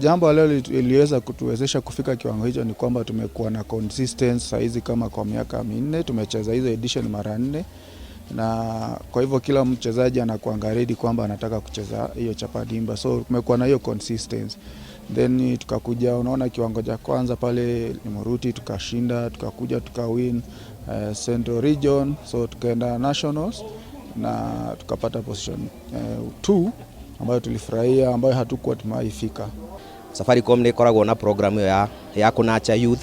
Jambo ambalo iliweza kutuwezesha kufika kiwango hicho ni kwamba tumekuwa na consistency saizi, kama kwa miaka 4 tumecheza hizo edition mara nne, na kwa hivyo kila mchezaji anakuanga ready kwamba anataka kucheza hiyo Chapa Dimba, so kumekuwa na hiyo consistency. Then tukakuja, unaona kiwango cha kwanza pale Rumuruti tukashinda, tukakuja tukawin Central Region, so tukaenda nationals na tukapata position 2 ambayo tulifurahia, ambayo hatukuwa tumewahi fika. Safaricom nĩ ĩkoragwo na program ĩyo ya kũnurture youth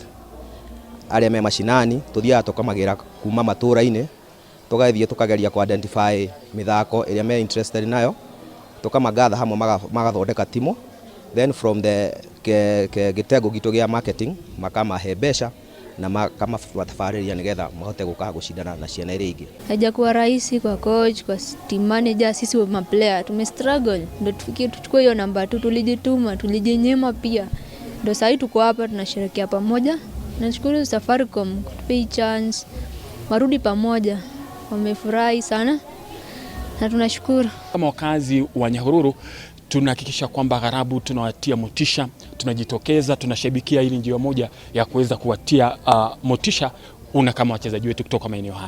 arĩa me mashinani. Tũthiaga tũkamagĩra kuma matũra-inĩ, tũgathiĩ tũkageria ku identify mĩthako ĩrĩa me interested nayo, tũkamagatha hamwe, magathondeka timu. Then from the gĩtengo gitũ gĩa marketing makamahe mbeca na makamatabarĩria nĩgetha mahote gũka gũcindana na ciana iria ingĩ. Haijakuwa rahisi kwa coach, kwa team manager, sisi wa maplayer tume struggle ndo tufikie tuchukue hiyo namba tu. Tulijituma, tulijinyima pia, ndo sahii tuko hapa tunasherehekea pamoja. Nashukuru Safaricom kutupea hii chance, warudi pamoja, wamefurahi sana na tunashukuru. Kama wakazi wa Nyahururu tunahakikisha kwamba gharabu tunawatia motisha, tunajitokeza, tunashabikia. Hili njia moja ya kuweza kuwatia motisha una kama wachezaji wetu kutoka maeneo haya.